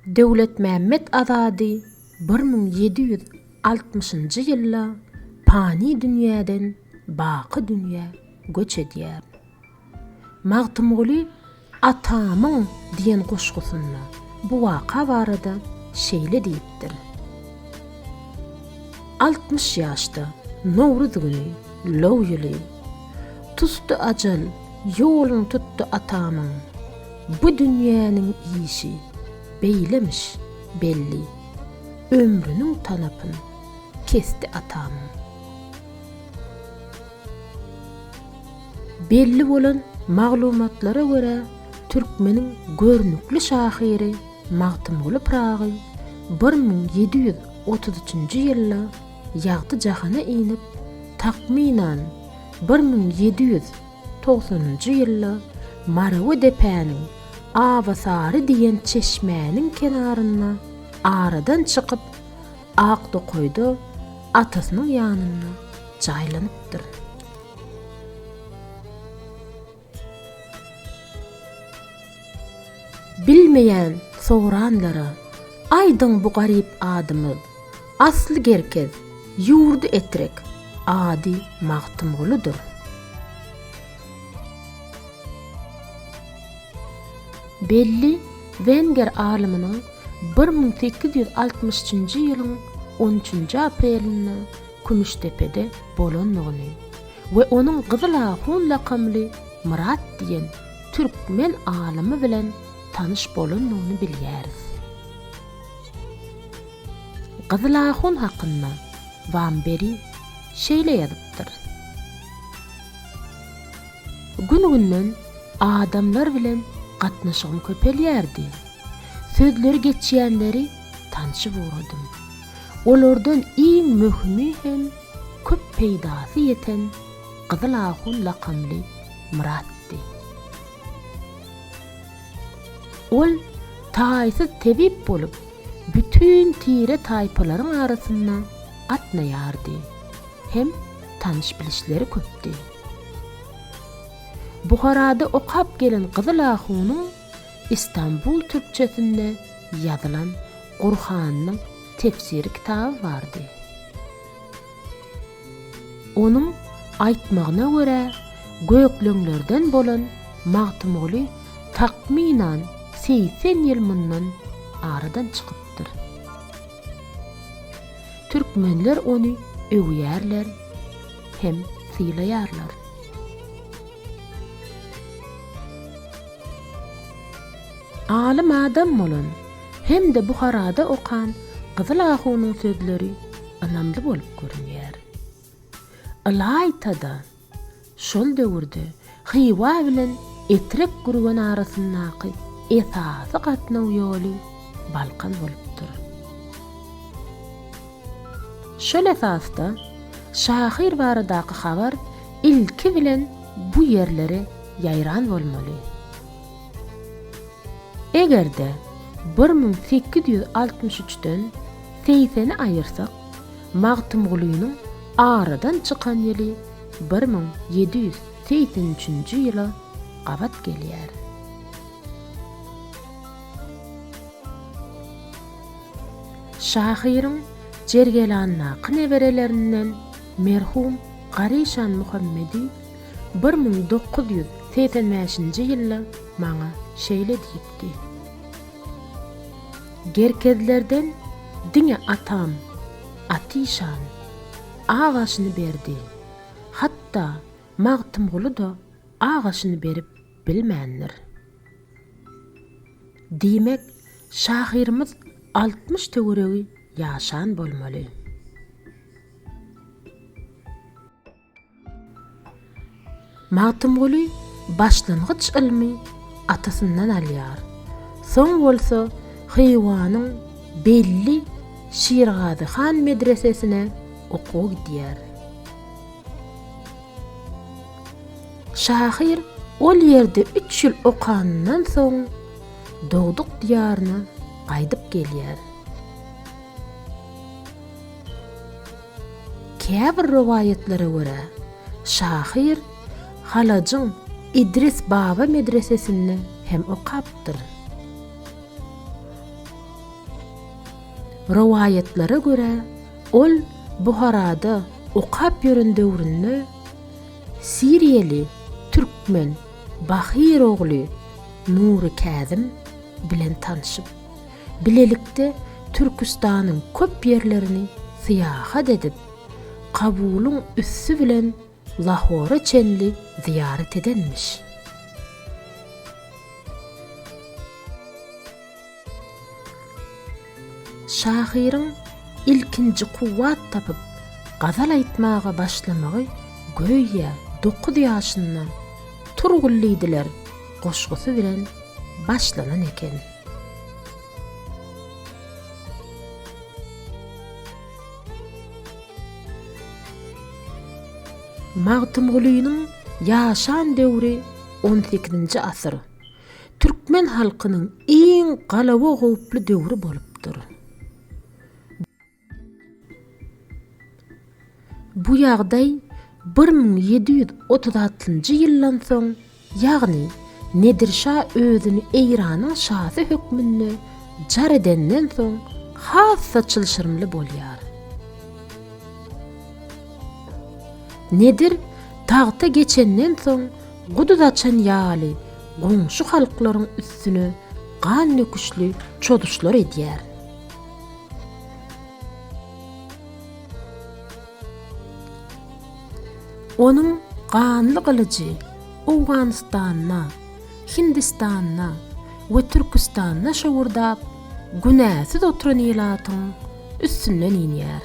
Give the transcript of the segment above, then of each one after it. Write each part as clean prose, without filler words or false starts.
Döwletmämmet Azady 1760-njy ýylda pany dünýäden baky dünýä göç edýär. Magtymguly Atamyň diýen goşgusynda bu waka barada şeýle diýipdir, 60 ýaşda Nowruz güni, low ýyly, Tusdy ajal, ýolun tutdy atamyň. Bu dünýäniň işi beýlemiş, belli, Ömrüniň tanapyn kesdi atamyň. Belli bolan maglumatlara görä, türkmeniň görnükli şahyry Magtymguly Pyragy 1733-nji ýylda ýagty jahana inip, takmynan 1790-njy ýylda Marawy depäniň Abasary diýen çeşmäniň kenarynda aradan çykyp, Aktokaýda atasynyň ýanynda jaýlanypdyr. Bilmeýän soranlara, Aýdyň bu garyp adymyz, Asly Gerkez, ýurdy Etrek, ady Magtymgulydyr. Belli wenger alymynyň 1863-nji ýylyň on üçünji aprelinde Kümüşdepede bolandygyny we onuň Gyzyl ahun lakamly Myrat diýen türkmen alymy bilen tanyş bolandygyny bilýäris. Gyzyl ahun hakynda Wamberi şeýle ýazypdyr, Gün-günden adamlar bilen gatnaşygym köpelýärdi. Sözleri geçýänleri tanşyp ugradym. Olardan iň möhümi hem köp peýdasy ýeten Gyzyl ahun lakamly Myratdy. Ol taýsyz tebip bolup, bütin tire-taýpalaryň arasynda gatnaýardy hem tanyş-bilişleri köpdi. Buharada okap gelen Gyzyl ahunyň Istanbul türkçesinde ýazylan Gurhanyň tefsiri kitaby bardy. Onuň aýtmagyna görä, gökleňlerden bolan Magtymguly takmynan 80 ýyl mundan aradan çykypdyr. Türkmenler ony öwýärler hem sylaýarlar. Alym adam bolan hem-de Buharada okan Gyzyl ahunyň sözleri ynamly bolup görünýär. Ylaýta-da, şol döwürde Hywa bilen Etrek-Gürgen arasyndaky esasy gatnaw ýoly Balkan bolupdyr. Şol esasda şahyr baradaky habar ilki bilen bu ýerlere ýaýran bolmaly. Eger-de 1863-den segseni aýyrsak, Magtymgulynyň aradan çykan ýyly 1783-nji ýyla gabat gelýär. Şahyryň Jergelandaky neberelerinden merhum Garyşan Muhammedi 1985-nji ýylda maňa şeýle diýipdi, Gerkezlerden diňe atam Atyşan agaşyny berdi, hatda Magtymguly-da agaşyny berip bilmändir. Diýmek, şahyrymyz 60 töweregi ýaşan bolmaly. Magtymguly başlangyç ylmy atasyndan alýar. Soň bolsa Hywanyň belli Şirgazy han medresesine okuwa gidýär. Şahyr ol ýerde üç ýyl okanyndan soň dogduk diýaryna gaýdyp gelýär. Käbir rowaýatlara görä, şahyr Halajyň Idris baba medresesinde hem okapdyr. Rowaýatlara görä, ol Buharada okap ýören döwründe siriýeli türkmen Bahyr ogly Nury Käzim bilen tanşyp, bilelikde Türküstanyň köp ýerlerini syýahat edip, Kabulyň üsti bilen Lahora çenli zyýarat edenmiş. Şahyryň ilkinji kuwwat tapyp, gazal aýtmaga başlamagy göýä dokuz ýaşynda Turgul diýdiler goşgusy bilen başlanan eken. Magtymgulynyň ýaşan döwri on sekizinji asyr. Türkmen halkynyň iň galawa howply döwri bolupdyr. Bu ýagdaý 1736-njy ýyldan soň, ýagny Nedir şa özüni Eýranyň şasy hökmünde jar edenden soň has-da çylşyrymly bolýar. Nedir tagta geçenden soň guduz açan ýaly goňşy halklaryň üstüne gan döküşli çozuşlar edýär. Onuň ganly gylyjy Owganystanda, Hindistanda we Türküstanda şowurdap, günäsiz oturan ilatyň üstünden inýär.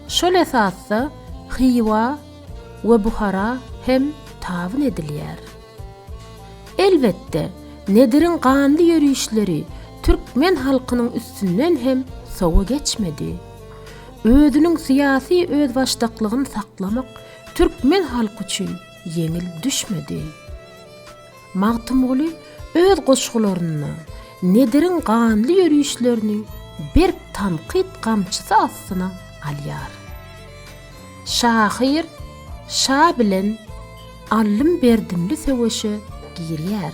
Şol esasda Hywa we Buhara hem tabyn edilýär. Elbetde, Nediriň ganly ýörişleri türkmen halkynyň üstünden hem sowa geçmedi. Özüniň syýasy özbaşdaklygyny saklamak türkmen halky üçin ýeňil düşmedi. Magtymguly öz goşgularynda Nediriň ganly ýörişlerini berk tankyt gamçysy astyna alýar. Şahyr şa bilen aldym-berdimli söweşe girýär.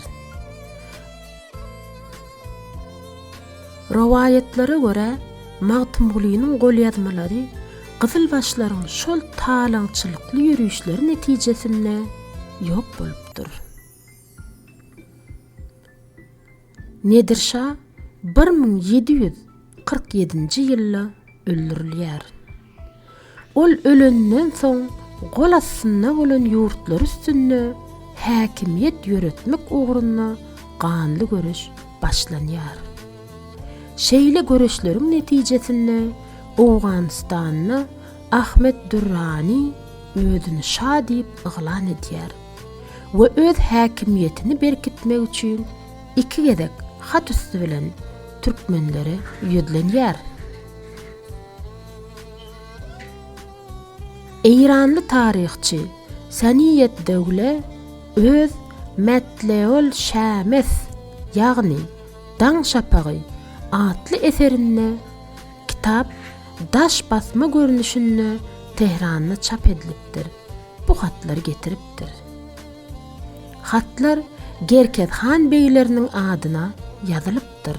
Rowaýatlara görä, Magtymgulynyň golýazmalary gyzylbaşlaryň şol talaňçylykly ýörişleri netijesinde ýok bolupdyr. Nedir şa 1747-nji ýylda öldürilýär. Ol ölenden soň gol astynda bolan ýurtlar üstünde häkimiýet ýöretmek ugrunda ganly göreş başlanýar. Şeýle göreşleriň netijesinde Owganystanda Ahmet Dürrani özüni şa diýip yglan edýär we öz häkimiýetini berkitmek üçin iki gezek hat üsti bilen türkmenlere ýüzlenýär. Eýranly taryhçy Saniýet-Döwle öz Mätleol Şämes, ýagny Daň şapagy atly eserinde kitap daş basma görnüşinde Tähranda çap edilipdir, bu hatlary getiripdir. Hatlar Gerkez han begleriniň adyna ýazylypdyr.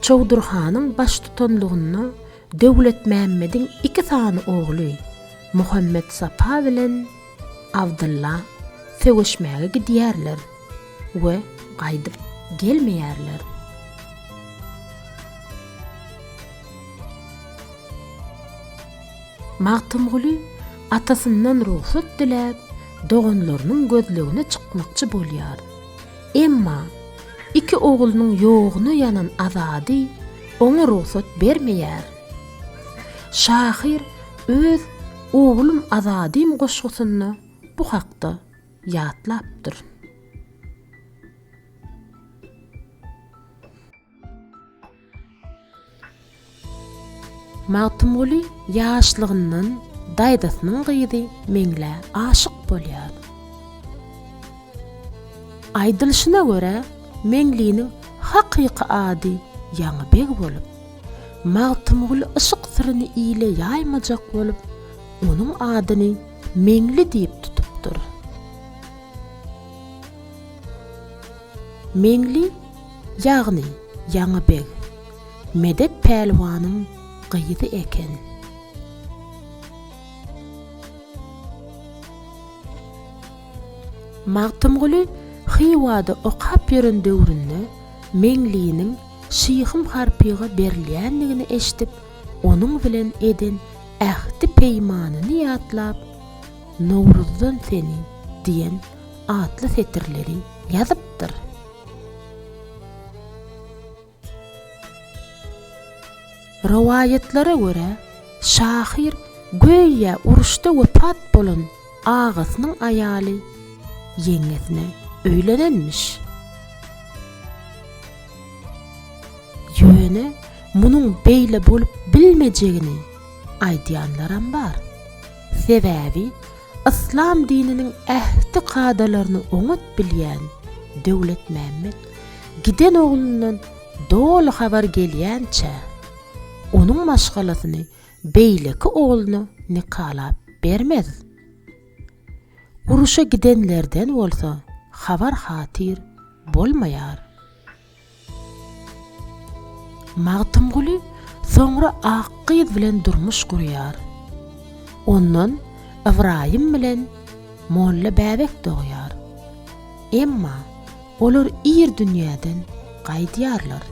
Çowdur hanyň baştutanlygynda Döwletmämmediň iki sany ogly Muhammetsapa bilen Abdylla söweşmäge gidýärler we gaýdyp gelmeýärler. Magtymguly atasyndan rugsat diläp, doganlarynyň gözlegine çykmakçy bolýar. Emma iki oglunyň ýoguna ýanan Azady oňa rugsat bermeýär. Şahyr öz Oglum Azadym goşgusynda bu hakda ýatlapdyr. Magtymguly ýaşlygyndan daýzasynyň gyzy Meňlä aşyk bolýar. Aýdylyşyna görä, Meňliniň hakyky ady Ýaňybeg bolup, Magtymguly yşk syryny ile ýaýmajak bolup, onuň adyny Meňli diýip tutupdyr. Meňli, ýagny Ýaňybeg. Medet pälwanyň gyzy eken. Magtymguly Hywada okap ýören döwründe Meňliniň Şyhym Harpyga berilýändigini eşidip, onuň bilen eden ähdi-peýmanyny ýatlap, Nowruzdan seni diýen atly setirleri ýazypdyr. Rowaýatlara görä, şahyr göýä uruşda wepat bolan agasynyň aýaly ýeňňesine öýlenenmiş. Ýöne munuň beýle bolup bilmejegini aýdýanlaram bar. Sebäbi yslam dininiň ähti kadalaryny oňat bilýän Döwletmämmet giden oglundan doly habar gelýänçä, onuň maşgalasyny beýleki ogluna nikalap bermez. Uruşa gidenlerden bolsa habar-hatyr bolmaýar. Magtymguly soňra Akgyz bilen durmuş gurýar. Ondan Ybraýym bilen Molla Bäbek dogýar. Emma olar ir dünýäden gaýdýarlar.